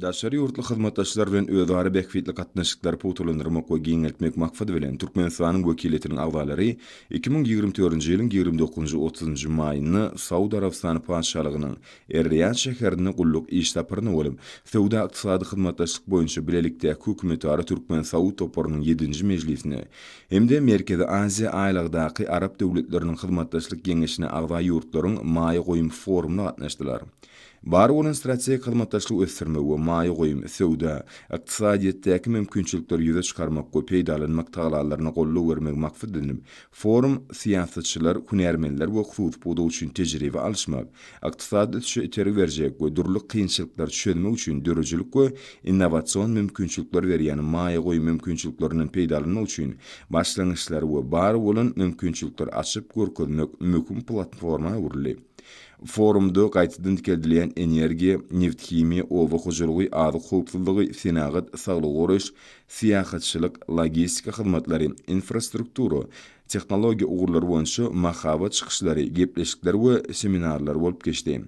Daşary ýurtly hyzmatdaşlar bilen özara bähbitli gatnaşyklary pugtalandyrmak we giňeltmek maksady bilen, Türkmenistanyň wekiliýetiniň agzalary 2024-nji ýylyň ýigrimi dokuzynjy, otuzynjy maýynda Saud Arabystany Patyşalygynyň Er-Riýad şäherinde gulluk iş saparynda bolup, Söwda-ykdysady hyzmatdaşlyk boýunça bilelikdäki hökümetara türkmen-saud toparynyň ýedinji mejlisine hem-de Merkezi Aziýa aýlagdaky Arap döwletleriniň hyzmatdaşlyk geňeşine agza ýurtlaryň maýa goýum forumyna gatnaşdylar. Bar bolan strategik hyzmatdaşlygy ösdürmek we maýa goýum, söwda, ykdysadyýetdäki mümkinçilikleri ýüze çykarmak we peýdalanmak tagalalaryna goldaw bermegi maksat edinip, forum syýasatçylar, hünärmenler we hususy pudak üçin tejribe alyşmak, ykdysady ösüşe itergi berjek we dürli kynçylyklary çözmek üçin döredijilik we innowasion mümkinçilikler berýän maýa goýum mümkinçiliklerinden peýdalanmak üçin başlangyçlary we bar bolan mümkinçilikleri açyp görkezmek möhüm platforma öwrüldi. Forumda gaýtadan dikeldilýän energiýa, nebithimiýa, oba hojalygy, azyk howpsuzlygy, senagat, saglygy goraýyş, syýahatçylyk, logistika hyzmatlary, infrastruktura, tehnologiýa ugurlary boýunça mahabat çykyşlary, gepleşikler we seminarlar bolup geçdi.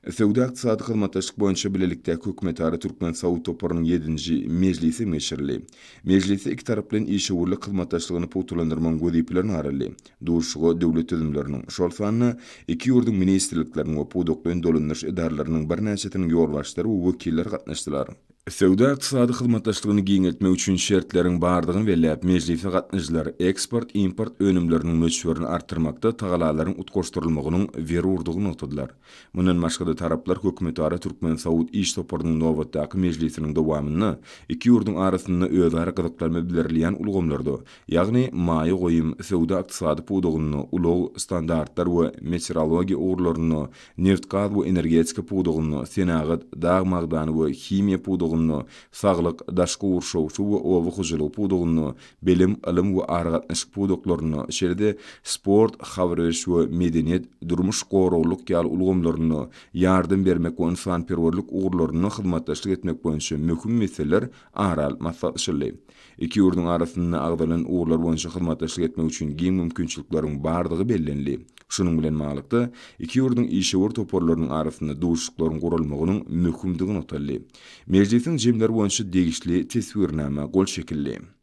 Söwda-ykdysady hyzmatdaşlyk boýunça bilelikdäki hökümetara türkmen-saud toparynyň ýedinji mejlisi hem geçirildi. Mejlisde ikitaraplaýyn işewürlik hyzmatdaşlygyny pugtalandyrmagyň wezipelerine garaldy. Duşuşyga döwlet düzümleriniň, şol sanda iki ýurduň ministrlikleriniň we pudaklaýyn dolandyryş edaralarynyň birnäçesiniň ýolbaşçylary we wekilleri gatnaşdylar. Söwda-ykdysady hyzmatdaşlygyny giňeltmek üçin şertleriň bardygyny belläp, mejlise gatnaşyjylar eksport-import önümleriniň möçberini artdyrmakda tagalalaryň utgaşdyrylmagynyň zerurdygyny nygtadylar. Mundan başga-da, taraplar hökümetara türkmen-saud iş toparynyň nobatdaky mejlisiniň dowamynda iki ýurduň arasynda özara gyzyklanma bildirilýän ulgamlarda, ýagny maýa goýum, söwda-ykdysady pudagynda, ulag, standartlar we meteorologiýa ugurlarynda, nebit-gaz we energetika pudagynda, senagat, dag-magdany we himiýa pudagynda, saglyk, daşky gurşaw, suw we oba hojalygy pudagynda, bilim, ylym we aragatnaşyk pudaklarynda, şeýle-de sport, habar beriş we medeniýet, durmuş goraglylyk ýaly ulgamlarynda ýardam bermek we ynsanperwerlik ugurlarynda hyzmatdaşlyk etmek boýunça möhüm meseleler ara alyp maslahatlaşyldy. Iki ýurduň arasynda agzalan ugurlar boýunça hyzmatdaşlyk etmek üçin giň mümkinçilikleriň bardygy bellenildi. Şunuň bilen baglylykda, iki ýurduň işewür toparlarynyň arasynda duşuşyklaryň guralmagynyň möhümdigi nygtaldy. Mejlisiň jemleri boýunça degişli Teswirnama gol çekildi.